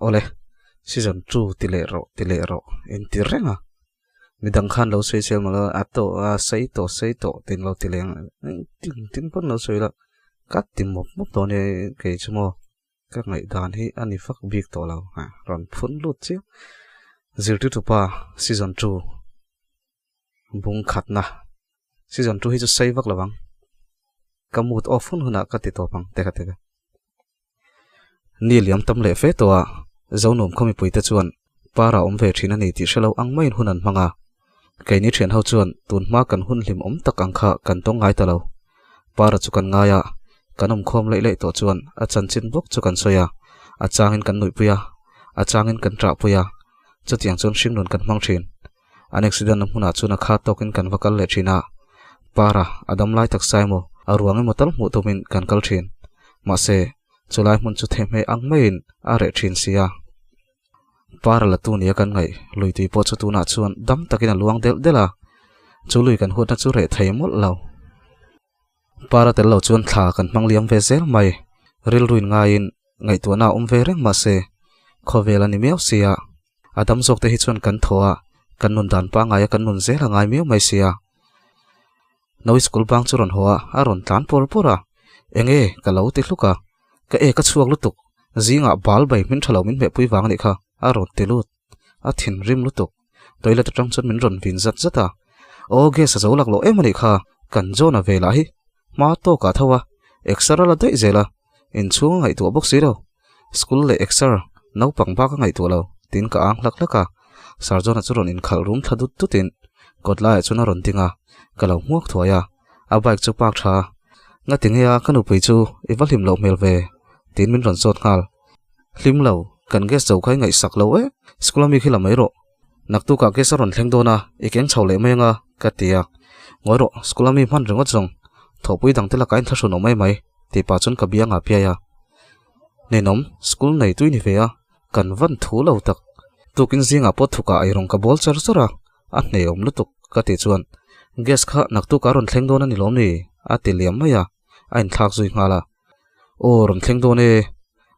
Awle, season 2 ti leh rawh ti leh rawh inti reng a. Midang khan lo sawi sel mawlh a, a tawh a sei tawh sei tawh tiin lo ti leh ang tin tin pawn lo sawi la ka ti mawp mawp dawn e kei chu maw ka ngaihdan hi a ni vak bik tawh lo ha rawn phun lut chiam zirtirtu pa season 2 bung khatna season 2 hi chu sei vak lo ang ka mood off hun hunah ka ti tawp ang te kha ti ve. Ni liam tam leh fe tawh a, Zonuam khaw mipuite chuan Para awm ve thin a ni tih hre lo ang maiin hun an hmang a. Keini thian ho chuan tun hma kan hun hlim awm tak ang kha kan tawng ngai ta lo. Para chu kan ngai a, kan awm khawm leih leih tawh chuan a chanchin bawk chu kan sawi a, a changin kan nuihpui a, a changin kan ṭahpui a, chutiang chuan hringnun kan hmang thin. An accident na hmunah chuan a khat tawkin kan va kal leh thin a, Para, a dam lai taksa emaw, a ruang emaw tal hmuh tumin kan kal thin. Mahse, chulai hmun chu thehmeh ang maiin a reh thin si a. Para la tu nia kan ngaih, lui tui pawh chu tunah chuan dam takin a luang delh delh a, chu lui kan huatna chu reh thei mawlh lo. Para tel lo chuan thla kan hmang liam ve zel mai, rilruin ngaiin ngaihtuahna a awm ve reng mahse, khawvel a ni miau sia. A dam zawk te hi chuan kan thaw a, kan nun dan pangngai a kan nun zel a ngai miau mai sia. Nawi school bang chu rawn haw a, a rawn tlan pawr pawr a, Enge ka lo ti hluk a, ka e ka chhuak lutuk, zingah bal bai hmin tha lo min hmehpui vang a nih kha, a rawn ti lut. A thinrim lutuk. Toilet atang chuan min rawn vin zat zat a, Aw gas a zo lak loh em a nih kha, kan John a ve lah hi hma tawkah tho a, exer a la daih zel a, inchhung a ngaihtuah bawk si lo. School leh exer naupang bak a ngaihtuah lo, tiin ka ang hlak hlak a. Sir John-a chu rawn inkhalh rum thla dut dutin kawt laiah chuan a rawn ding a, ka lo hmuak thuai a, a bike chu park tha a. Ngati nge a ka nupui chu i va hlim loh hmel ve? tiin min rawn zawt nghal. Hlim lo, kan gas zo kha i ngaihsak lo e, school ami khi la mai rawh. Naktukah gas a rawn thleng dawn a, i keng chho leh mai anga, ka ti a. Ngawi rawh, school ami hman ringawt zawng, thawhpui dangte lakah in thlahrun awm mai mai, tih pah chuan ka biang ah piai a. Ninawm, school nei tui ni ve a, kan van thu lo tak. Tukin zingah pawh thukah eirawng ka bawl char char a, a hneawm lutuk, ka tih chuan, Gas kha naktukah a rawn thleng dawn a ni lawm ni? a ti liam mai a, a inthlak zui nghal a. Aw, rawn thleng dawn e,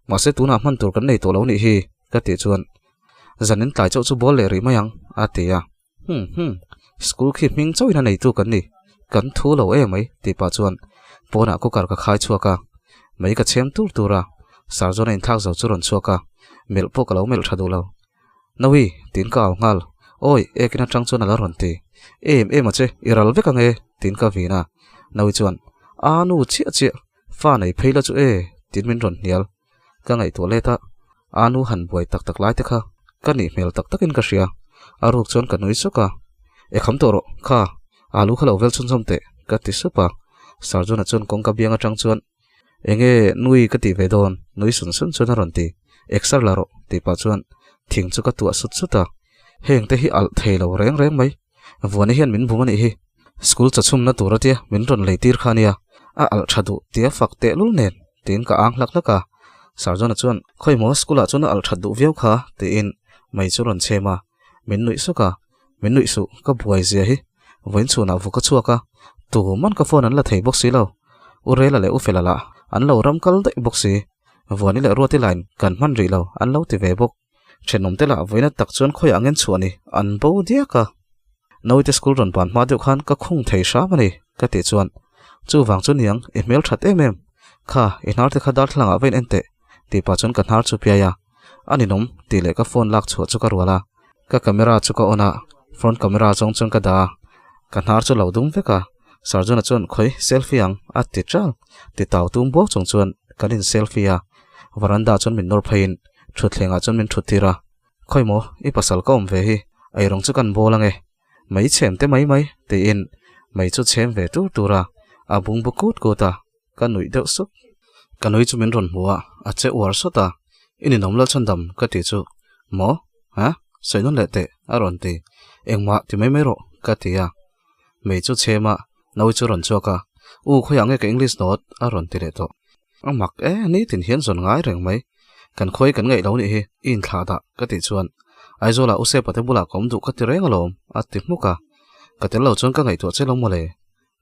mahse tunah hman tur kan nei tawh lo nih hi, ka tih chuan, Zanin tlai chauh chu bawl leh rih mai ang, a ti a. Hum hum, school khi hming chauhin a neitu kan ni, kan thu lo em mai, tih pah chuan pawnah cooker ka khai chhuak a, mei ka chhem tur tur a, Sir chuan a inthlak zo chu rawn chhuak a, melh pawh ka lo melh tha duh lo. Nawi, tiin ka au nghal, Awi, ekin atang chuan a la rawn ti. Em em a che, i ral vek ang e, tiin ka vin a. Nawi chuan, A nu chiah chiah, fa nei phei la chu e, tiin min rawn hnial. Ka ngaihtuah let a, a nu han buai tak tak lai te kha ka nih hmel tak takin ka hria. A ruk chuan ka nui suk a, E kham tawh rawh, kha, alu kha lo vel chhunzawm teh, ka ti sup a. Sarjuna chuan kawngka biang atang chuan, Enge nui ka tih ve dawn, nui sun sun chuan a rawn ti. Exer la rawh, tih pah chuan thing chu ka tuah sut sut a. Heng te hi alh thei lo reng reng mai. Vuani hian min bum a nih hi. School chachhumna tur atia min rawn lei tir kha ania, a alh tha duh tia fak tehlul nen tiin ka ang hlak hlak a. Sarjona chuan, Khawi maw school ah chuan a alh that duh viau kha tiin mei chu rawn chhem a, min nuih suk a, Min nuih suh, ka buai zia hi vawiin chhunah vuk a chhuak a, tuman ka phone an la thei bawk si lo. U Rela leh U Fela lah an lo ram kal daih bawk si. Vuani leh Ruati lain kan hman rih lo an lo ti ve bawk. Thenawmte lah vawiina tak chuan khawiah ngen chhuah ni an bo diak a. Naute school rawn ban hma deuh khan ka khung thei hram a ni ka tih chuan chuvang chu niang i hmel that em em kha i hnar te kha darthlalang ah va in en teh tih pah chuan ka hnar chu piai a a ninawm tih leh ka phone lak chhuah chu ka rual a ka camera chu ka on a front camera zawng chuan ka dah a ka hnar chu lo dum vek a Sarjuna chuan khawi selfie ang a ti ṭal ti tau tum buak chung chuan kan in selfie a veranda chuan min nawr pheiin thutthleng ah chuan min thut tir a. Khawi maw, i pasal ka awm ve hi, eirawng chu kan bawl ange, mei chhem te mai mai, tiin mei chu chhem ve tur tur a, a bung bu kut kut a, ka nuih deuh sup. Ka nui chu min rawn hmu a, a che uar sawt a, i ninawm Lalchhandam ka tih chu, maw, ha, sawi nawn leh teh, a rawn ti, engmah ti mai mai rawh, ka ti a, mei chu chhem a, nawi chu rawn chhuak a, u khawiah nge ka English note, a rawn ti leh tawh. A mak e, nitin hian zawn ngai reng mai. Kan khawi kan ngaih lo nih hi, i inthlah dah, ka tih chuan Aizawlah U Sepa te bulah ka awm duh ka ti reng alawm, a ti hmuk a. Ka tel lo chuan ka ngaihtuah che lo mawle.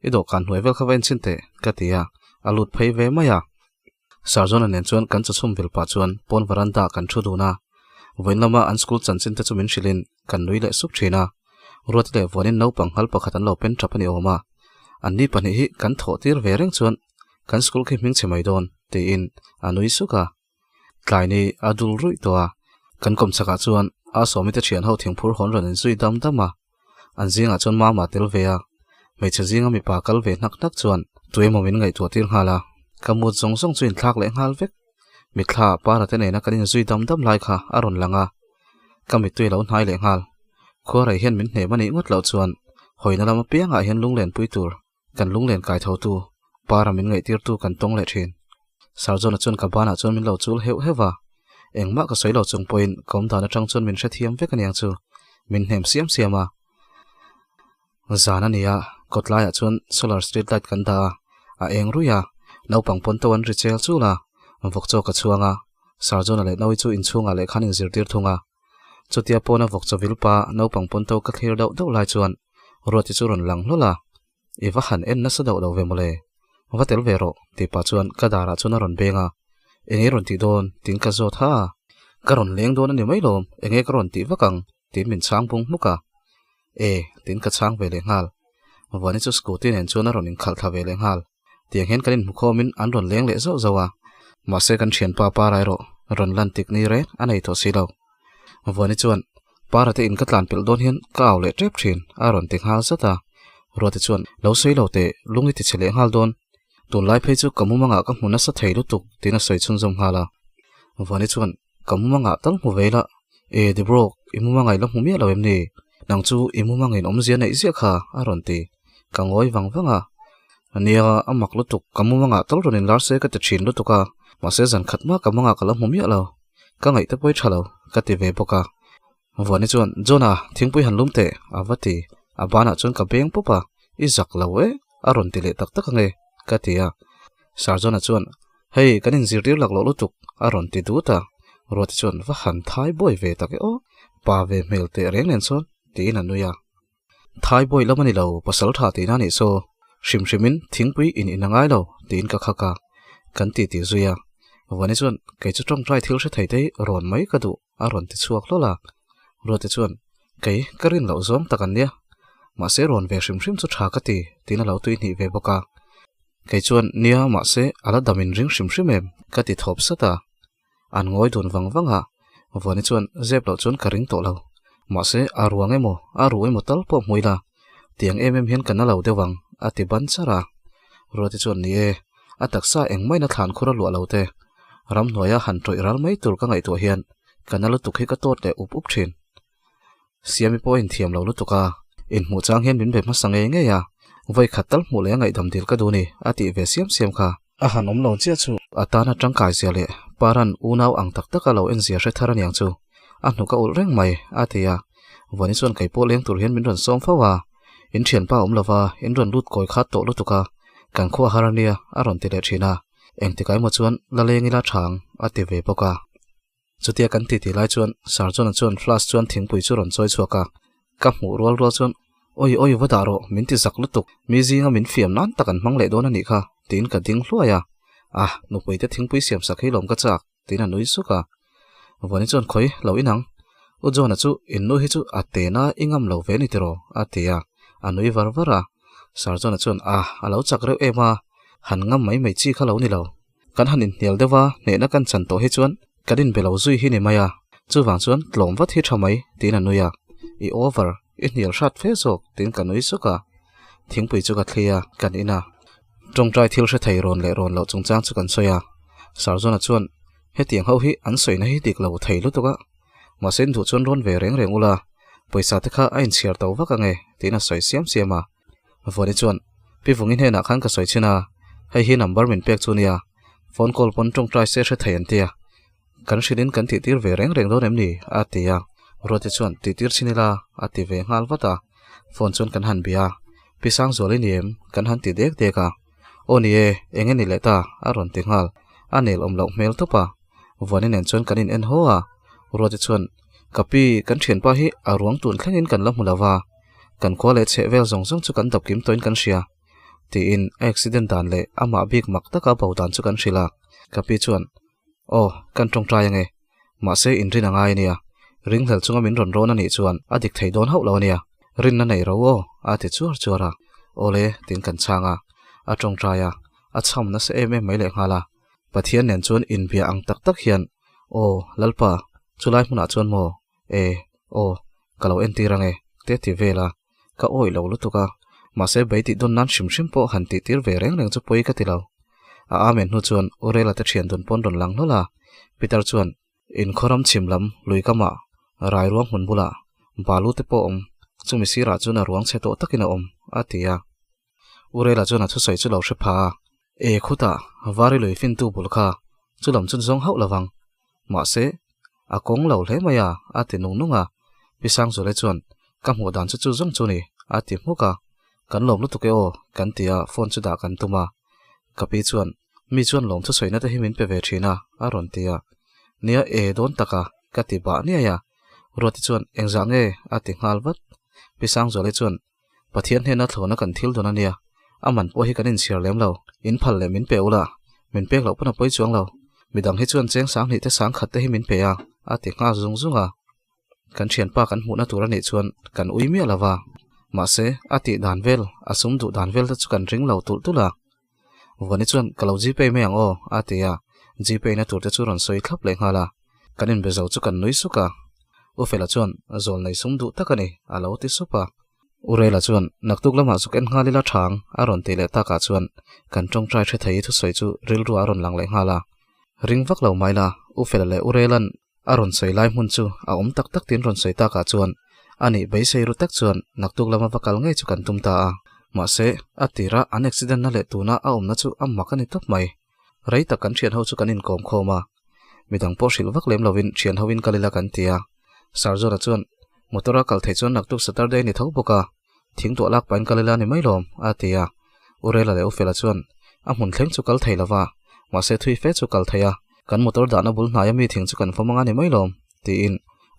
I dawhkan hnuai vel kha va enchhin teh, ka ti a, a lut phei ve mai a. Sarzawna nen chuan kan chawchhum vil pah chuan pawn varanda kan thu dun a. Vawiin lama an school chanchin te chu min hrilhin kan nui leh sup thin a. Ruati leh Vuanin naupang nghal pakhat an lo pen tap a ni awm a. An ni pahnih hi kan thawh tir ve reng chuan kan school khi hming chhe mai dawn, tiin a nui suk a. Tlai ni a dul ruih tawh a, kan kawmchakah chuan a sawmi te thian ho thingphur hawn rawn inzui dam dam a. An zingah chuan mama tel ve a, hmeichhe zinga mipa kal ve hnak hnak chuan tuemaw min ngaihtuah tir nghal a, ka mut zawng zawng chu inthlak leh nghal vek. Mitthla para te nena kan inzui dam dam lai kha a rawn lang a, ka mittui a lo hnai leh nghal. Khuarei hian min hnem a nih ngawt loh chuan hawina lam apiangah hian lunglenpui tur Kan lunglen kai tho tu, para min ngaihtirtu kan tawng leh thin. Sarjona chuan ka banah chuan min lo chul heuh heuh a, engmah ka sawi lo chung pawhin ka awm dan atang chuan min hrethiam vek aniang chu, min hnem siam siam a. Zan a ni a, kawtlaiah chuan solar street light kan dah a, a eng ruih a, naupang pawn to an ri chel chul a, vawk chaw ka chhuang a, Sarjona leh Naui chu inchhungah leh khan inzirtir thung a. Chutia pawna vawk chawvil pa naupang pawn to ka thlir dauh dauh lai chuan Ruati chu rawn lang hlawl a, I va han en nasa dauh lo ve mawle, va tel ve rawh tih pah chuan ka darah chuan a rawn beng a, Enge rawn tih dawn? tiin ka zawt ha a, Ka rawn leng dawn a ni mai lawm, enge ka rawn tih vak ang? tiin min chhang bung hmuk a, E tiin ka chhang ve leh nghal. Vuani chu scooty nen chuan a rawn inkhalh thla ve leh nghal. Tiang hian kan inhmukhawmin an rawn leng leh zauh zauh a, mahse kan thianpa Para erawh rawn lan tik ni reng a nei tawh si lo. Vuani chuan, Para te in ka tlan pelh dawn hian ka au leh tep thin, a rawn ti nghal zat a. Ruati chuan, Lo sawi lo teh, lung i ti chhe leh nghal dawn. Tunlai phei chu ka mumangah ka hmu nasa thei lutuk, tiin a sawi chhunzawm nghal a. Vuani chuan, Ka mumangah tal hmu ve ila, E Debrawk, i mumangah i la hmu miah lo em ni? Nang chu i mumangin awmzia neih ziah kha, a rawn ti. Ka ngawi vang vang a. Nia, a mak lutuk, ka mumangah tal rawn inlar se ka ti thin lutuk a, mahse zan khat mah ka mangah ka la hmu miah lo. Ka ngaih te pawh i tha lo, ka ti ve bawk a. Vuani chuan, Jonah, thingpui han lum teh, a va ti. A banah chuan ka beng pawp a, I zak lo e, a rawn ti leh tak tak ange, ka ti a. Sir Jonah chuan, Hei, kan inzirtir lak loh lutuk, a rawn ti dut a. Ruati chuan, Va han thai buai ve tak e aw, pa ve hmel teh reng nen chuan, tiin a nui a. Thai buai lam a ni lo, pasal tha tihna a nih saw, hrim hrimin thingpui in in a ngai lo, tiin ka khak a. Kan ti ti zui a. Vuani chuan, Kei chu tawngtai thil hre thei te hi rawn mai ka duh, a rawn ti chhuak hlawl a. Ruati chuan, Kei, ka rin loh zawng tak an nia. Mahse rawn ve hrim hrim chu tha ka ti, tiin a lo tuihnih ve bawk a. Kei chuan, Nia, mahse a la dam in ring hrim hrim em? ka ti thawp sat a. An ngawi dun vang vang a, Vuani chuan zep loh chuan ka ring tawh lo. Mahse, a ruang emaw, a ru emaw tal pawh hmu ila, tiang em em hian ka na lo deuh ang, a ti ban char a. Ruati chuan, Ni e, a taksa engmahina thlan khur a luah lo te. Ramhnuaia han tawih ral mai tur ka ngaihtuah hian ka na lutuk hi ka tawt leh up up thin. Siami pawh a inthiam lo lutuk a, inhmuh chang hian min be hmasa ngei ngei a, vawi khat tal hmuh leh a ngaihdam dil ka duh ni, a tih ve siam siam kha. A han awm lo chiah chu a tana tangkai zia leh Paran unau ang tak taka lo en zia hre thar aniang chu a hnuk a ulh reng mai, a ti a. Vuani chuan kei pawh leng tur hian min rawn sawm fo a, in thianpa awm lova in rawn lut kawi khat tawh lutuk a, kan khua har ania, a rawn ti leh thin a. Engtikah emaw chuan la leng ila thang, a ti ve bawk a. Chutia kan titi lai chuan Sarjona chuan flask chuan thingpui chu rawn chawi chhuak a, ka hmuh rual rual chuan Awi awi va dah rawh, min ti zak lutuk, mi zinga min fiam nan tak an hmang leh dawn a nih kha, tiin ka ding hluai a. Ah, nupuite thingpui siam sak hi lawm ka chak, tiin a nui suk a. Vuani chuan Khawi, lo inang. U Johna chu in nu hi chu a tena i ngam lo ve ni tiraw, a ti a, a nui var var a. Sarjona chuan Ah, a lo chak reuh em a, han ngam mai mai chi kha lo ni lo. Kan han inhnial deuh a, hnehna kan chan tawh hi chuan kan inbe lo zui hi ni mai a, chuvang chuan tlawm vat hi tha mai, tiin a nui a. I over, i hnial hrat fe zawk, tiin ka nui suk a. Thingpui chu ka thli a, kan in a. Tawngtai thil hre thei rawn leh rawn loh chungchang chu kan sawi a. Sarzawna chuan, Hetiang ho hi an sawina hi dik lo thei lutuk a, mahse in duh chuan rawn ve reng reng ula, pawisa te kha a inchhiar to vak ange, tiin a sawi siam siam a. Vuani chuan, Pi Vungi hnenah khan ka sawi chhin a, hei hi number min pek chu nia, phone call pawn tawngtai se hre thei an ti a, kan hrilhin kan tihtir ve reng reng dawn em ni? a ti a. Ruati chuan, Tihtir chhin ila, a ti ve nghal vat a. Phone chuan kan han bia a, Pi Sangzuali ni em? kan han ti dek dek a. Aw ni e, eng nge ni leh ta? a rawn ti nghal. A nel awm loh hmel tawp a. Vuani nen chuan kan in en haw a. Ruati chuan, Ka pi, kan thianpa hi a ruang tun thlengin kan la hmu lo va. Kan khua leh chheh vel zawng zawng chu kan dap kim tawhin kan hria. Tiin a accident dan leh amah bik mak taka bo dan chu kan hrilh a. Ka pi chuan, Aw, kan tawngtai ange. Mahse inrin a ngai ania. Ringhlel chunga min rawn rawn a nih chuan a dik thei dawn hauh lo ania. Rinna nei ro aw, a ti chuar chuar a. Awle, tiin kan chhang a. A tawngtai a, a chham nasa em em mai lehnghal a. Pathian nen chuan inbia ang tak tak hian, Aw, Lalpa, chulai hmunah chuan maw? E, aw, ka lo entir ange, te ti vel a. Ka awih lo lutuk a, mahse bei tih dawn nan hrim hrim pawh han tih tir ve reng reng chu pawi ka ti lo. A amen hnu chuan Urela te thian dun pawn rawn lang hlawl a, Peter chuan, In khawram chhim lam lui kamah rai ruang hmun bulah balu te pawh awm, chumi sirah chuan a ruang chhe tawh takin a awm, a ti a. Urela chuan a thusawi chu lo hre pha a, E khutah, vari lui fintu bul kha chu lam chun zawng hauh lovang. Mahse, a kawng lo hle mai a, a ti nung nung a. Pi Sangzule chuan, Ka hmuh dan chu chu zawng chu ni, a ti hmuk a. Kan lawm lutuk e aw, kan ti a, phone chu dah kan tum a. Ka pi chuan, Mi chuan lawm thusawi te hi min pe ve thin a, a rawn ti a. Nia e dawn tak a, ka ti bah niai a. Ruati chuan, Engzah nge? a ti nghal vat. Pi Sangzule chuan, Pathian hnena thlawhna kan thil dawn a nia, a man pawh hi kan inchhiar lem lo, in phal leh min pe ula, min pek loh pawn a pawi chuang lo, midang hi chuan cheng sanghnih te sangkhat te hi min pe a, a ti nghal zung zung a. Kan thianpa kan hmuhna tur a nih chuan kan ui miah lo va, mahse a tih dan vel, a sum duh dan vel te chu kan ring lo tulh tulh a. Vuani chuan ka lo gpay mai ang aw, a ti a, gpay na tur te chu rawn sawi thlap leh nghal a, kan inbe zo chu kan nui suk a. U Fela chuan zawl nei sum duh tak a ni, a lo ti sup a. U Rela chuan naktuk lamah zuk en nghal ila thang, a rawn ti leh takah chuan kan tawngtai hre thei thusawi chu rilru a rawn lang leh nghal a. Ring vak lo mai la, U Fela leh U Rela'n a rawn sawi lai hmun chu a awm tak tak tiin rawn sawi takah chuan ani beisei ru tak chuan naktuk lama va kal ngei chu kan tum ta a. Mahse, a tira an accident na leh tuna a awmna chu a mak a ni tawp mai. Rei tak kan thian ho chu kan inkawm khawm a, midang pawh hrilh vak lem lovin thian ho in kal ila kan ti a. Sarzawna chuan, Motor a kal theih chuan naktuk Saturday ni tho bawk a, thing tuah lak pahin kal ila ni mai lawm, a ti a. Urela leh Ufela chuan, A hmun thleng chu kal thei lova, mahse thui fe chu kal thei a, kan motor dahna bul hnaia mi thing chu kan fawm anga ni mai lawm, tiin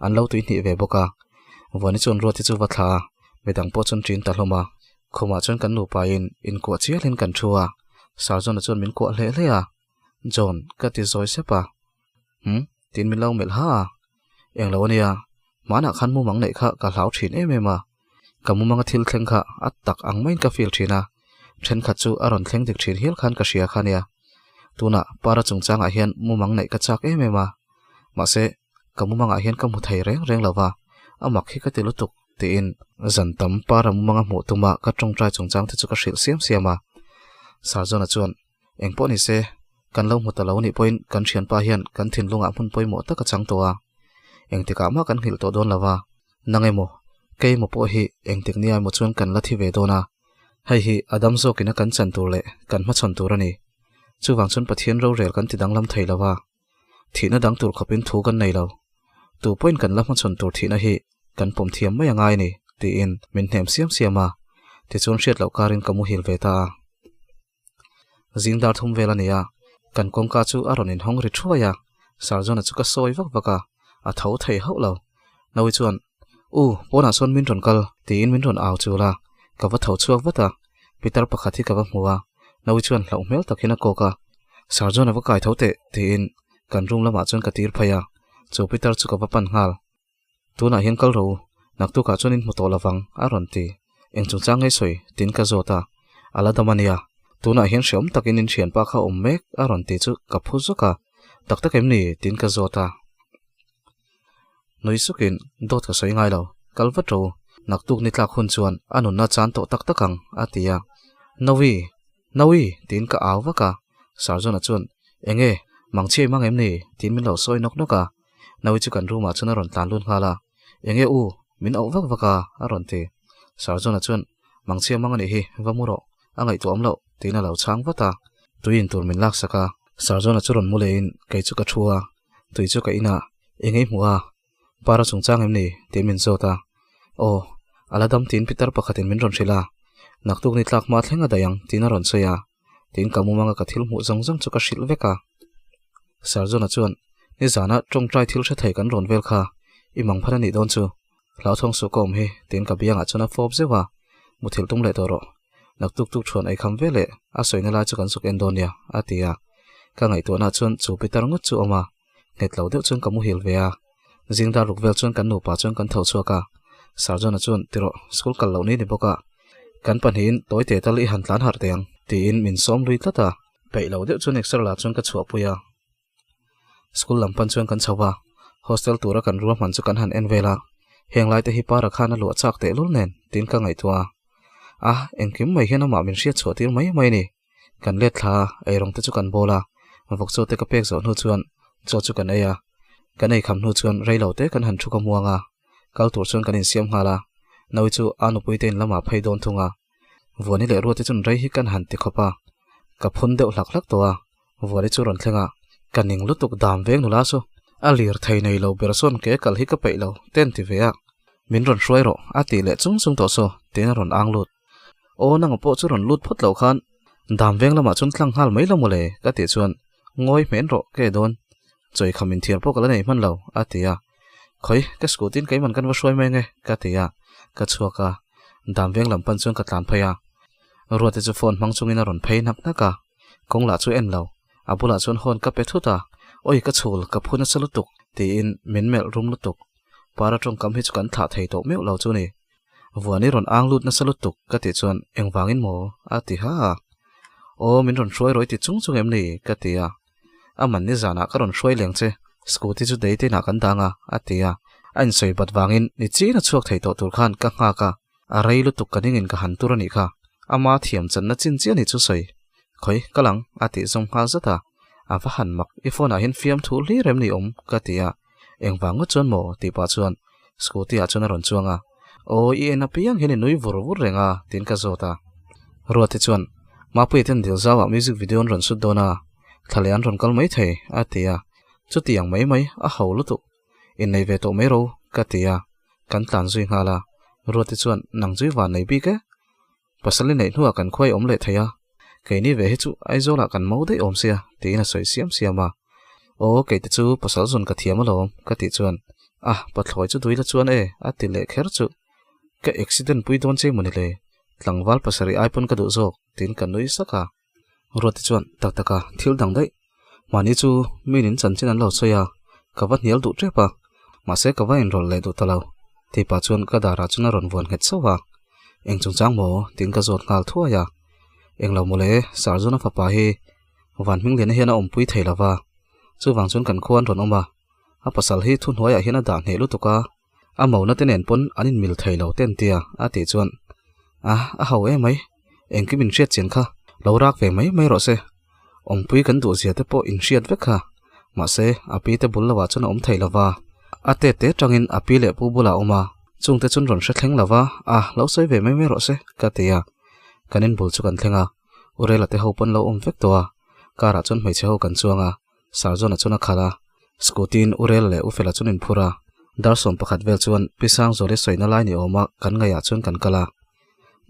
an lo tuihnih ve bawk a. Vuani chuan Ruati chu va thla a, midang pawh chuan ṭin ta hlawm a. Khumah chuan kan nupain inkuah chialin kan thu a, Sarzawna chuan min kuah hleh hleh a, John, ka ti zawi sep a. Hm? Tiin min lo melh ha a. Englo a nia, hmanah khan mumang neih kha ka hlau thin em em a. Ka mumanga thil thleng kha a tak ang maiin ka feel thin a, thenkhat chu a rawn thleng dik thin hial khan ka hria kha nia. Tunah para chungchangah hian mumang neih ka chak em em a. Mahse, ka mumangah hian ka hmu thei reng reng lo va, a mak hi ka ti lutuk tiin zan tam para mumanga hmuh tuma ka tawngtai chungchang te chu ka hrilh siam siam a. Sarzawna chuan, Eng pawh ni se, kan lo hmu ta lo nih pawhin kan thianpa hian kan thinlungah hmun pawimawh tak a chang tawh a. Engtikah mah kan nghilh tawh dawn lo va, nang emaw, kei emaw pawh hi engtik nia emaw chuan kan la thi ve dawn a. Hei hi a dam zawkina kan chan tur leh kan hmachhawn tur a ni. Chuvang chuan Pathian rorel kan ti danglam thei lo va. Thihna dang tur khawpin thu kan nei lo. Tu pawhin kan la hmachhawn tur thihna hi kan pawm thiam mai a ngai a ni, tiin min hnem siam siam a. Tichuan hriat loh karin ka muhil ve ta a. Zing dar thum vel a ni a, kan kawngka chu a rawn inhawng ri thuai a, Sarzawna chu ka sawi vak vak a, a tho thei hauh lo. Naui chuan, U, pawnah sawn min rawn kal, tiin min rawn au chul a, ka va tho chhuak vat a, pitar pakhat hi ka va hmu a, Naui chuan hlauh hmel tak hian a kawk a, Sarzawna va kai tho teh, tiin kan room lamah chuan ka tir phei a, chu pitar chu ka va pan nghal. Tunah hian kal rawh u, naktukah chuan in hmu tawh lovang, a rawn ti. Eng chungchang ngei sawi? tiin ka zawt a. A la dam a nia. Tunah hian hreawm takin in thianpa kha awm mek, a rawn ti chu ka phu zawk a. Tak tak em ni? tiin ka zawt a. Nui sukin, Dawt ka sawi ngai lo. Kal vat rawh u, naktuk ni tlak hun chuan a nunna chan tawh tak tak ang, a ti a. Nawi! Nawi! tiin ka au vak a. Sarzawna chuan, Enge? Mangchhiai mang em ni? tiin min lo sawi nawk nawk a. Nawi chu kan room ah chuan a rawn tlan lut nghal a, Enge u, min auh vak vak a, a rawn ti. Sarzawna chuan, Mangchhia mang a nih hi, va mu rawh, a ngaihtuah awm loh, tiin a lo chhang vat a. Tui in tur min laksak a, Sarzawna chu rawn mu leh in kei chu ka thu a, tui chu ka in a, Enge i hmuh a, Para chungchang em ni? tiin min zawt a. Aw, a la dam tiin pitar pakhatin min rawn hrilh a, Naktuk ni tlak hma thleng a daih ang, tiin a rawn sawi a, tiin ka mumanga ka thil hmuh zawng zawng chu ka hrilh vek a. Sarjona chuan, Nizana tawngtai thil hre thei kan rawn vel kha, i mang phan a nih dawn chu. Hlauthawng suh ka awm hi, tiin ka biangah chuan a fawp zeuh a. Muthilh tum leh tawh rawh. Naktuk tuk thuan ei kham ve leh a sawina lai chu kan zuk en dawn nia, a ti a. Ka ngaihtuahna chuan chu pitar ngawt chu awm a, nghet lo deuh chuan ka muhil ve a. Zing dar ruk vel chuan kan nupa chuan kan tho chhuak a. Sarjona chuan, Tirawh, school kal loh ni ni bawk a. Kan pahnihin tawi te tal i han tlan harh teh ang, tiin min sawm lui tlat a. Peih lo deuh chuan exer lah chuan ka chhuahpui a. School lam pan chuan kan chho a, hostel tura kan ruahman chu kan han en vel a, heng lai te hi para khan a luah chak tehlul nen tiin ka ngaihtuah a. A, engkim mai hian amah min hriat chhuah tir mai mai a ni. Kan let thla a, eirawng te chu kan bawl a, vawk chaw te ka pek zawh hnu chuan chaw chu kan ei a. Kan ei kham hnu chuan rei lo te kan han thu ka muang a, kal tur chuan kan insiam nghal a, Naui chu a nupui te in lamah phei dawn thung a. Vuani leh Ruati chuan rei hi kan han ti khawp a, ka phun deuh hlak hlak tawh a, Vuani chu rawn thleng a, ka ning lutuk dam veng nula chu a lir thei nei lo ber sawn ke kal hi ka peih lo te an ti ve a, min rawn hruai rawh a tih leh chung chung tawh saw tiin a rawn ang lut. Aw nanga pawh chu rawn lut phawt loh khan dam veng lamah chuan tlang nghal mai lo mawle ka tih chuan ngawi hmen rawh ke dawn chawi kham inthiar pawh ka la nei hman lo a ti a, khawi ka scooty in keiman kan va hruai mai ange ka ti a, ka chhuak a, dam veng lam pan chuan ka tlan phei a, Ruate chu phone hmang chungin a rawn phei hnak hnak a. Kawng lah chu en lo, a bulah chuan hawn ka pe thut a, Awi ka chhul, ka phu nasa lutuk, tiin min melh rum lutuk. Para tawngkam hi chu kan thlah thei tawh meuh lo chu ni. Vuani rawn ang lut nasa lutuk ka tih chuan engvangin maw? a ti ha a. Aw min rawn hruai rawih ti chung chung em ni? ka ti a. A man nizanah ka rawn hruai leng che, scooty chu dei te inah kan dang a, a ti a. A insawi bat vangin ni chin a chhuak thei tawh tur khan ka nghak a. A rei lutuk ka ningin ka han tur a nih kha, ama thiam channa chin chiah ni chu sawi. Khawi, ka lang, a tih zawm nghal zat a. A va han mak, i phone ah hian fiam thu hlir em ni awm? ka ti a. Engvang ngawt chuan maw? tih pah chuan scooty ah chuan a rawn chuang a. Aw, i en apiang hian i nui vur vur reng a, tiin ka zawt a. Ruati chuan, Mapuia ten dil zauah music video an rawn shoot dawn a, thla leh an rawn kal mai thei, a ti a. Chuti ang mai mai, a ho lutuk. Innei ve tawh mai ro, ka ti a, kan tlan zui nghal a. Ruati chuan, Nang chu i van nei bik e. Pasal i neih hnuah kan khuai awm leh thei a, keini ve hi chu Aizawlah kan mo daih awm sia, tiin a sawi siam siam a. Aw, keite chu pasal zawn ka thiam alawm, ka tih chuan, Ah, pathlawi chu dui la chuan e, a ti leh kher chu. Ka accident pui dawn che mawni le, tlangval pasarih ai pawn ka duh zawk, tiin ka nui sak a. Ruati chuan, Tak taka, thil dang daih. Mahni chu min in chanchin an lo sawi a, ka va hnial duh tep a, mahse ka va inrawlh leh duh ta lo. Tih pah chuan ka darah chuan a rawn vuan nghet sauh a. Eng chungchang maw? tiin ka zawt nghal thuai a. Englo mawle, Sarzuna fapa hi van hmingliana hian a awmpui thei lo va, chuvang chuan kan khua an rawn awm a, a pasal hi thuhnuaiah hian a dah hneh lutuk a, a mona te nen pawn an inmil thei lo te an tia a tih chuan a a ho emai engkim in hriat chian kha lo rak ve mai mai rawh se awmpui kan duh zia te pawh in hriat vek kha mahse a pi te bul lovah chuan a awm thei lova a te te tangin a pi leh pu bulah a awm a chungte chuan rawn hre thleng lova a lo sawi ve mai mai rawh se ka ti a kan inbul chu kan thleng a Urela te ho pawn lo awm vek tawh a car ah chuan hmeichhe ho kan chuang a. Sarjona chuan a khalh a, Scooty-in U Rel leh U Fela chuan in phur a, dar 11 vel chuan Pi Sangzuali sawina lai ni awma kan ngaihah chuan kan kal a.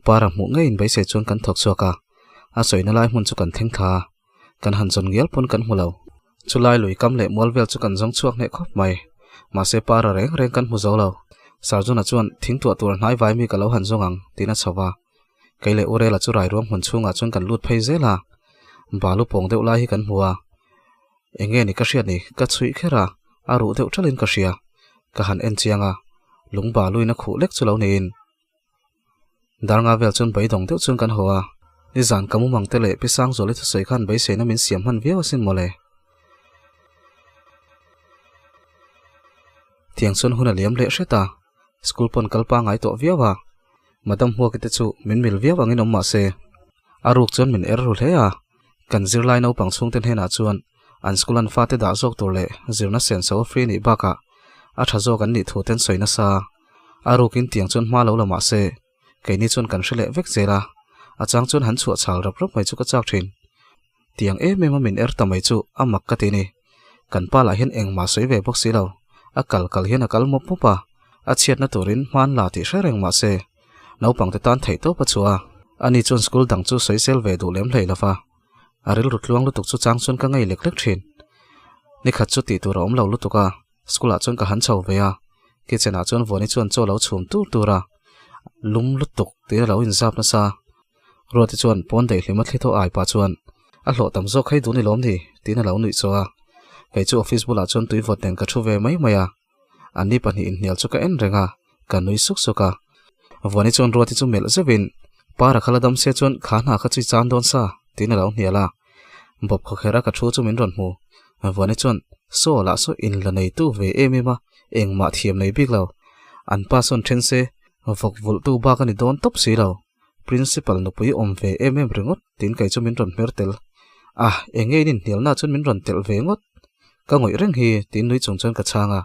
Para hmuh ngeiin beisei chuan kan thawk chhuak a, a sawina lai hmun chu kan thleng thla a, kan han zawn ngial pawn kan hmu lo. Chulai lui kam leh mual vel chu kan zawng chhuak hneh khawp mai, mahse para reng reng kan hmu zo lo. Sarjona chuan thing tuah tur hnai vai mi ka lo han zawng ang tiin a chho va. Kei leh U Rela chu rai ruang hmun chhungah chuan kan lut phei zel a, balu pawng deuh lai hi kan hmu a, eng nge ni ka hriat ni, ka chhuih kher a, a ruh deuh thalin ka hria, ka han en chiang a, lung baluin a khuh lek chu lo niin. Darnga vel chuan beidawng deuh chuan kan haw a, nizan ka mumang te leh Pi Sangzuali thusawi khan beiseina min siam hman viau asin mawle. Tiang chuan hun a liam leh hret a, school pawn kal pangai tawh viau a, Madam Huaki te chu min mil viau angin awm mah se, a ruk chuan min er ru hle a. Kan zirlai naupang chhungte hnenah chuan an school an fate dah zawk tur leh zirna senso a free nih bakah a tha zawk an nih thu ten sawi nasa. A rukin tiang chuan hma lo la mah se, keini chuan kan hre leh vek zel a, a chang chuan han chhuah chhal rap rap mai chu ka chak thin. Tiang em em a min er ta mai chu a mak ka ti ni. Kan pa lah hian engmah sawi ve bawk si lo, a kal kal hian a kal mawp mawp a, a chhiatna turin hman la tih hre reng mah se, naupangte tan theih tawp a chhuah a, ani chuan school dang chu sawi sel ve duh lem hlei lo va, a rilru tluang lutuk chu chang chuan ka ngei lek lek thin. Nikhat chu tih tur a awm lo lutuk a, school ah chuan ka han chho ve a, kitchen ah chuan Vuani chuan chaw lo chhum tur tur a, lum lutuk tiin a lo inzap nasa. Ruati chuan pawn daih hlim a thli thaw ai pah chuan, A hlawh tam zawk hei dun i lawm ni? tiin a lo nuih chaw a. Kei chu office bulah chuan tui vawt nen ka thu ve mai mai a. Anni pahnih inhnial chu ka en reng a, ka nui suk suk a. Vuani chuan Ruati chu melh zeuhin, Para kha la dam se chuan kha hna kha chu i chan dawn sa, tiin a lo hnial a. Bawp khawkherh a ka thu chu min rawn hmu. Vuani chuan, Saw lah saw in la neitu ve em em a, engmah thiam nei bik lo. An pa sawn then se, vawk vulhtu bak a ni dawn tawp si lo. Principal nupui awm ve em em ringawt tiin kei chu min rawn hmer tel. Ah, eng nge in inhnialna chuan min rawn telh ve ngawt? Ka ngawih reng hi tiin nui chung chuan ka chhang a.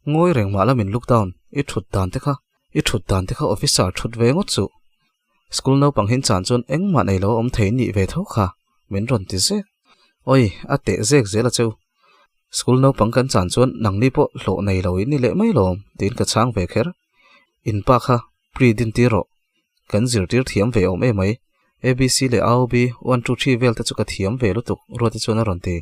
Ngawi reng mah la min look down, i thut dan te kha, i thut dan te kha officer thut ve ngawt suh. School naupang hin chan chuan engmah nei lo a awm thei nih ve tho kha, min rawn ti zek. Oi, a teh zek zel a cheu. School naupang kan chan chuan nangni pawh hlawh nei lo in ni leh mai lawm tiin ka chhang ve kher. In pa kha pre din tir rawh. Kan zirtir thiam ve awm emai. ABC leh AOB, one two three vel te chu ka thiam ve lutuk Ruati chuan a rawn ti.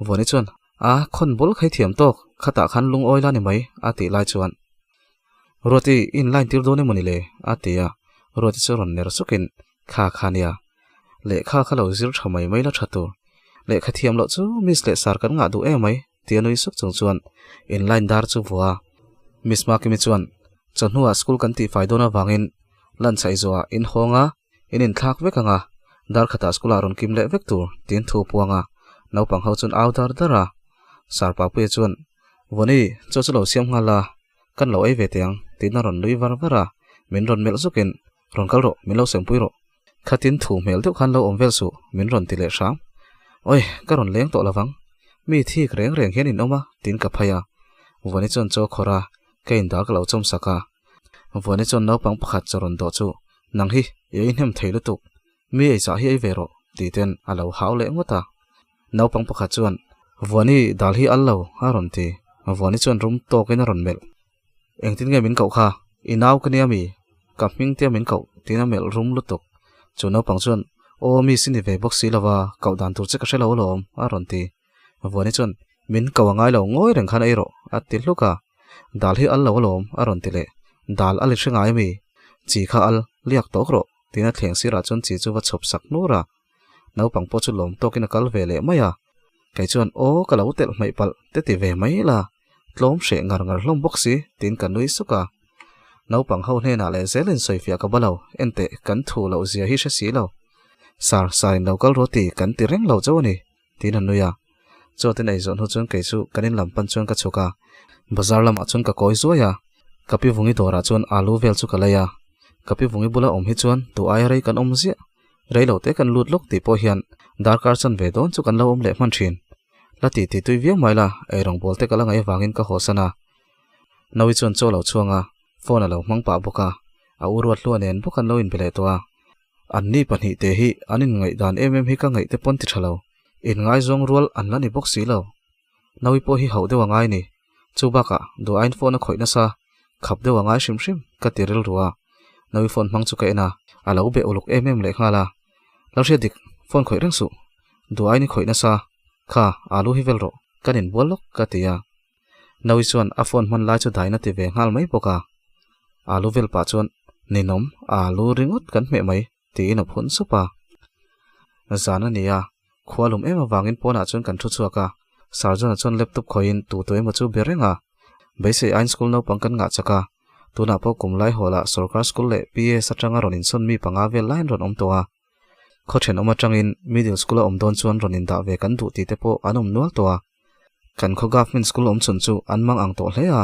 Vuani chuan, A, khawn bul khai thiam tawk, khatah khan lungawi la ni mai, a tih lai chuan. Ruati, i inline tir dawn emawni le? a ti a. Ruati chu rawn ner sukin, Kha kha nia. Lehkha kha lo zir tha mai mai la tha tur. Lehkha thiam loh chu Miss leh Sir kan ngah duh emai, tia nui suk chung chuan inline dar chu vua a. Miss Makimi chuan, Chawhnuah school kan tihfai dawn avangin lunch a izuah in hawng a, in inthlak vek ang a, dar khatah school ah rawn kim leh vek tur, tiin thu puang a. Naupang ho chuan au dar dar a. Sir Papuia chuan, Vawni, chaw chu lo siam nghal la, kan lo ei ve teh ang, tiin a rawn nui var var a. Min rawn melh zukin, Rawn kal rawh, min lo sempui rawh. Khatin thu hmel deuh khan lo awm vel suh, min rawn ti leh hram. Oi, ka rawn leng tawh lovang. Mi thik reng reng hian in awm a, tiin ka phai a. Vuani chuan chaw khawr a, ka indal ka lo chawm sak a. Vuani chuan naupang pakhat chaw rawn dawh chu, Nang hi, i ei hnem thei lutuk. Mi ei chah hi ei ve rawh, tih ten a lo hau leh ngawt a. Naupang pakhat chuan, Vuani, dal hi al lo, a rawn ti. Vuani chuan rum tawkin a rawn melh. Engtin nge min koh kha? I nau ka nia mi? Ka hming tia min koh tiin a melh rum lutuk. Chu naupang chuan, Aw miss i ni ve bawk si lova, koh dan tur che ka hre lo alawm, a rawn ti. Vuani chuan, Min ko a ngai lo, ngawi reng khan ei rawh, a ti hluk a. Dal hi al lo alawm, a rawn ti leh. Dal a li hre ngai ami? Chi kha al, liak tawk rawh, tiin a thleng sirah chuan chi chu va chhawp sak hnur a. Naupang pawh chu lawm tawkin a kal ve leh mai a. Kei chuan, Aw, ka lo telh hmaih palh, te ti ve mai la. Tlawm hreh ngar ngar hlawm bawk si, tiin ka nui suk a. Naupang ho hnenah leh zelin sawifiah ka ba lo, enteh, kan thu loh zia hi hre si lo. Sir, sir in lo kal rawh ti kan ti reng lo chauh a ni, tiin a nui a. Chawtin ei zawh hnu chuan kei chu kan in lam pan chuan ka chhuk a, bazar lamah chuan ka kawi zuai a. Ka pi vungi dawrah chuan alu vel chu ka lei a. Ka pi vungi bula awm hi chuan tu aia rei kan awm ziah. Rei lo te kan lut lawk tih pawh hian darkar chan ve dawn chu kan lo awm leh hman thin. La ti ti tui viau mai la, eirawngbawl te ka la ngaih avangin ka hawsan a. Naui chuan chaw lo chhuang a, phone a lo hmang pah bawk a, a u ruat hlua nen bawk an lo inbe leh tawh a. Anni pahnih te hi an inngaihdan em em hi ka ngaih te pawn ti tha lo, inngaizawng rual an la ni bawk si lo. Naui pawh hi hauh deuh a ngai ni. Chu bakah duh aiin phone a khawih nasa, khap deuh a ngai hrim hrim ka ti rilru a. Naui phone hmang chu ka en a, a lo be uluk em em leh nghal a. Lo hriat dik, phone khawih reng suh. Duh aiin i khawih nasa, kha alu hi vel rawh, kan inbual lawk ka ti a. Naui chuan a phone hman lai chu dain a ti ve nghal mai bawk a. Alu vel pah chuan, Ninawm, alu ringawt kan hmeh mai. Tiin a phun sup a. Zan a ni a, khua lum em avangin pawnah chuan kan thu chhuak a. Sarjona chuan laptop khawihin tu tu emaw chu be reng a. Beisei ain school naupang kan ngah chak a. Tunah pawh kum lai hawlah sorkar school leh PS atanga rawn insawn mi panga vel laiin rawn awm tawh a. Khaw thenawm atangin middle school a awm dawn chuan rawn indah ve kan duh tih te pawh an awm nual tawh a. Kan khaw government school awm chhun chu an mang ang tawh hle a,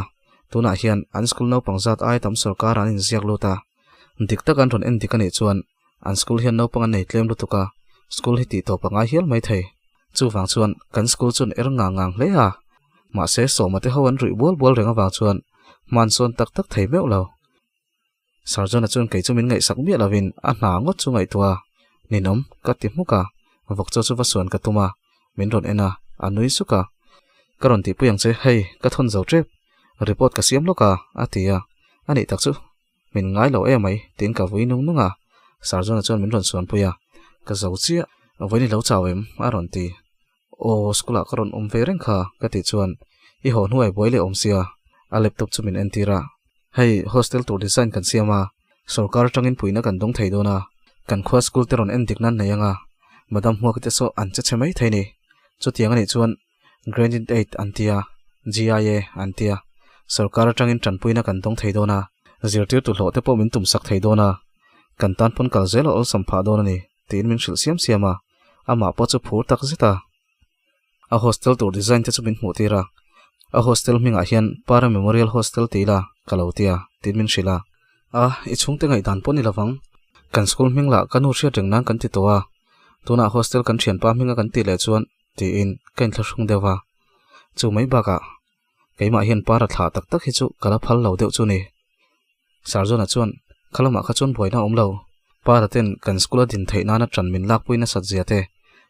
tunah hian an school naupang zat ai tam sorkar an inziak lut a. Dik tak an rawn en dik a nih chuan an school hian naupang an nei tlem lutuk a, school hi tih tawp a ngai hial mai thei. Chuvang chuan kan school chuan er ngang ngang hle a, mahse sawma te ho an ruih bual bual reng avang chuan hman sawn tak tak thei meuh lo. Sarjona chuan kei chu min ngaihsak miah lovin a hna ngawt chu ngaihtuah a, Ninawm, ka ti hmuk a, vawk chaw chu va suan ka tum a, min rawn en a, a nui suk a. Ka rawn tihpui ang che, hei, ka thawn zo tep, report ka siam lawk a, a ti a, a nih tak chu, min ngai lo em mai, tiin ka vui nung nung a, Sarjona chuan min rawn suanpui a, ka zo chiah, vawiin i lo chau em? a rawn ti. Aw, school ah ka rawn awm ve reng kha ka tih chuan i haw hnuai buai leh awm sia, a laptop chu min entir a. Hei, hostel tur design kan siam a, sorkar atangin puihna kan dawng thei dawn a, kan khua school te rawn en dik nan nei anga, Madam Hmuaki te saw an che chhe mai thei ni. Chutiang anih chuan Granted Aid an tia, GIA an tia, sorkar atangin tanpuina kan dawng thei dawn a, zirtirtu hlawh te pawh min tumsak thei dawn a, kan tan pawn kal zel a awlsam phah dawn a ni, tiin min hrilh siam siam a, amah pawh chu phur tak zet a. A hostel tur design te chu min hmuh tir a, a hostel hmingah hian Para Memorial Hostel ti ila ka lo tia, tiin min hrilh a. A, i chhungte ngaihdan pawh ni lovang, kan school hming lah ka nu hriat reng nan kan ti tawh a, tunah hostel kan thianpa hminga kan tih leh chuan tiin ka inthlahrung deuh a. Chu mai bakah keimah hian para thlah tak tak hi chu ka la phal lo deuh chu ni. Sarjona chuan kha lamah kha chuan buaina a awm lo. Para ten kan school a din theih nana ṭan min lakpui nasat zia te,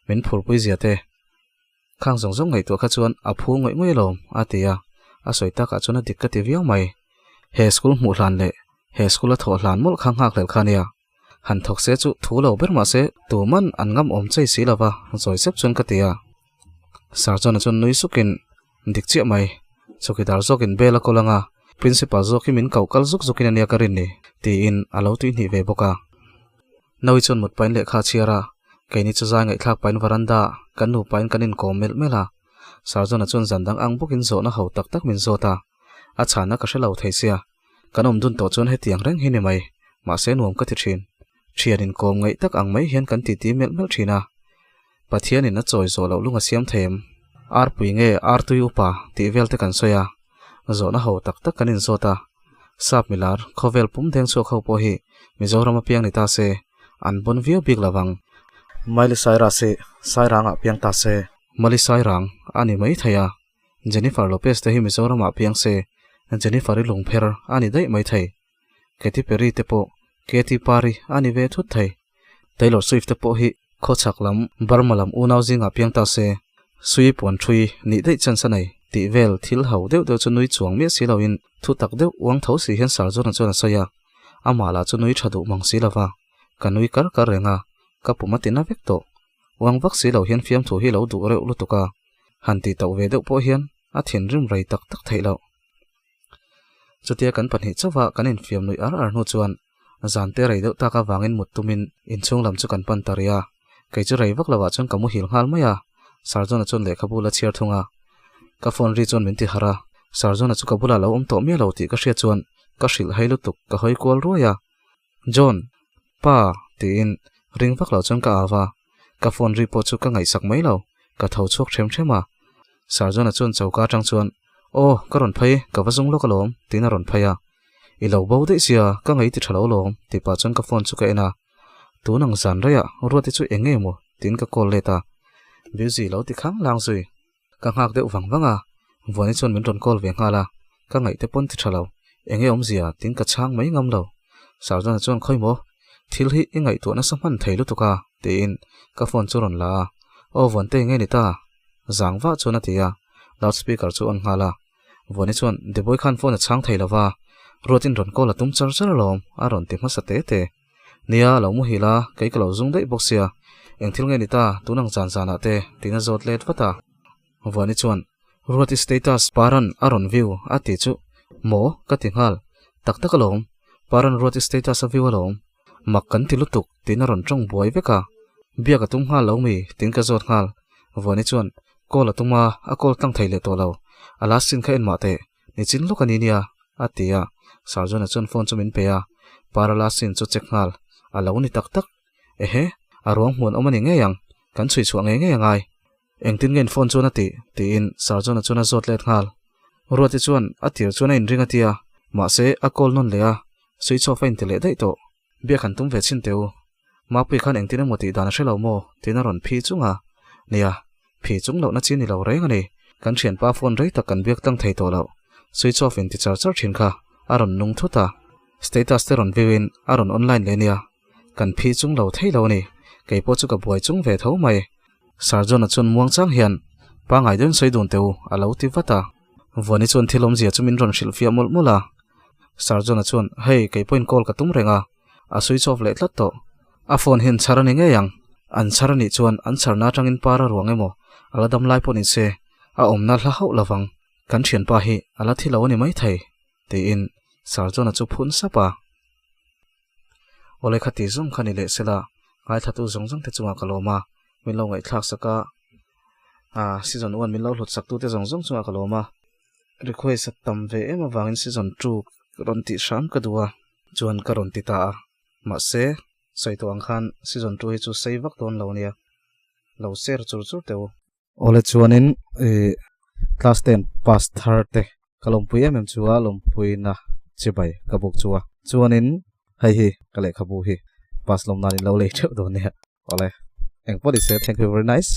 min phurpui zia te, khang zawng zawng ngaihtuah kha chuan a phu ngawih ngawih alawm a ti a. A sawi takah chuan a dik ka ti viau mai. He school hmuh hlan leh he school a thawh hlan mawlh kha nghakhlelh kha nia. Han thawk se chu thu lo ber mahse tuman an ngam awm chei si lova zawi sep chuan ka ti a. Sarjona chuan nui sukin dik chiah mai, chawkidar zawkin bel a kawl anga principal zawk hi min koh kal zuk zukin ania ka rin ni tiin a lo tuihnih ve bawk a. Nawi chuan mut pain lehkha a chhiar a, keini chu zai ngaihthlak pain veranda kan nupain kan inkawm melh melh a. Sarjona chuan zan dang ang bawkin zawhna ho tak tak min zawt a, a chhana ka hre lo thei sia. Kan awm dun tawh chuan hetiang reng hi ni mai, mahse nuam ka ti thin. Thian inkawm ngaih tak ang mai hian kan titi melh melh thin a. Pathianin a chawi zawh loh lung a siam thei em? Arpui nge Artui upa tih vel te kan sawi a, zawhna ho tak tak kan inzawt a. Sap milar, khawvel pum deng chhuak ho pawh hi Mizoram a piang ni ta se, an bawn viau bik lo vang. Miley Cyrus hi Sairangah piang ta se. Mali Sairang a ni mai thei a. Jennifer Lopez te hi Mizoram ah piang se Jennifer i lungpher a ni daih mai thei. Katy Perry te pawh Katy Parry a ni ve thut thei. Taylor Swift te pawh hi khawchhak lam Burma lam unau zingah piang ta se Sui puan thui nih daih chance a nei tih vel thil ho deuh deuh chu nui chuang miah si loin thu tak deuh uang tho si hian Sarjona chuan a sawi a. Amah lah chu nui tha duh mang si lova ka nui kar kar reng a, ka pum a tina vek tawh. Uang vak si lo hian fiamthu hi lo duh reuh lutuk a. Han tih tauh ve deuh pawh hian a thinrim rei tak tak theih loh. Chutia kan pahnih chauha kan infiam nuih ar ar hnu chuan zan te rei deuh tak avangin mut tumin inchhung lam chu kan pan ta rih a. Kei chu rei vak lovah chuan ka muhil nghal mai a, Sarjona chuan lehkhabu la chhiar thung a. Ka phone ri chuan min ti harh a, Sarjona chu ka bulah lo awm tawh miah lo tih ka hriat chuan ka hrilh hai lutuk ka hawi kual ruai a. John, Pa, tiin ring vak lo chuan ka au a, ka phone ri pawh chu ka ngaihsak mai lo, ka tho chhuak ṭhem ṭhem a. Sir John-a chuan choka aṭang chuan, Aw, ka rawn phei, ka va zung lawk alawm, tiin a rawn phei a. I lo bo daih sia, ka ngaih ti ṭha lo alawm, tih pah chuan ka phone chu ka en a. Tun ang zan reiah Ruati chu eng nge maw? tiin ka call let a. Busy lo ti khang lang zui. Ka nghak deuh vang vang a, Vuani chuan min rawn call ve nghal a, ka ngaih te pawn ti tha lo, eng nge awmzia tiin ka chhang mai ngam lo. Sarjana chuan khawi maw, thil hi i ngaihtuah nasa hman thei lutuk a, tiin ka phone chu rawn la a, Aw Vuante nge ni ta? Zang vah chuan a ti a, loud speaker chu on nghal a. Vuani chuan Deboi khan phone a chhang thei lo va, Ruatin rawn call a tum char char alawm, a rawn ti hmasa te te. Nia, lo muhil a, kei ka lo zung daih bawk sia. Eng thil nge ni ta, tun ang zan zanah te, tiin a zawt let vat a. Vuani chuan, Ruati status Paran a rawn view a ti chu, Maw? ka ti nghal. Tak tak alawm, Paran Ruati status a view alawm. Mak kan ti lutuk, tiin a rawn tawng buai vek a. Biak a tum nghal lo mi? tiin ka zawt nghal. Vuani chuan, Call a tum a, a call tlang thei leh tawh lo. A last scene kha en mah teh. Nichin lawk a ni nia, a ti a. Sarjona chuan phone chu min pe a, Parala scene chu check nghal. A lo ni tak tak. Ehe, a ruang hmuan awm a ni ngei ang, kan chhui chhuah ngei ngei a ngai. Engtin nge in phone chuan a tih? tiin Sarjona chuan a zawt let nghal. Ruati chuan a tir chuan a inring a ti a, mahse a call nawn leh a, switch off a inti leh daih tawh. Biak han tum ve chhin teh u. Mapui khan engtin emaw tih dan a hre lo maw? tiin a rawn phi chung a. Nia, Phi chung lohna chi ni lo reng a ni. Kan thianpa phone rei tak kan biak tlang thei tawh loh. Switch off in ti char char thin kha a rawn nung thut a. Status te rawn view in a rawn online leh nia. Kan phi chung lo thei lo a ni. Kei pawh chu ka buai chung ve tho mai. Sir John-a chuan muang chang hian, Pangai deuhin sawi dun teh u, a lo ti vat a. Vuani chuan thil awmzia chu min rawn hrilh fiah mawlh mawlh a. Sir John-a chuan, Hei, kei pawhin call ka tum reng a. A switch off leh tlat tawh. A phone hian chhar a ni ngei ang. An chhar a nih chuan an chharna atangin par a ruang emaw? A la dam lai pawh ni se, a awmna hla hauh lovang. Kan thianpa hi a la thi lo a ni maithei, tiin Sir John-a chu phun sap a. Awle khati zawng kha ni leh sela, ngaithlatu zawng zawng te chungah ka lawm a, min lo ngaihthlak sak a, ah season one min lo hlut sak tute zawng zawng chungah ka lawm a, request a tam ve em avangin season two rawn tih hram ka duh a, chuan ka rawn ti ta a, mahse sawi tawh ang khan season two hi chu sei vak dawn lo nia, lo share chur chur teh u. Awle chuanin ih class ten pass thar te ka lawmpui em em chu a lawmpuina chibai ka buk chu a chuanin hei hi ka lehkhabu hi pass lawm nan in lo lei theuh dawn nia awle engpawh ni se thank you very nice.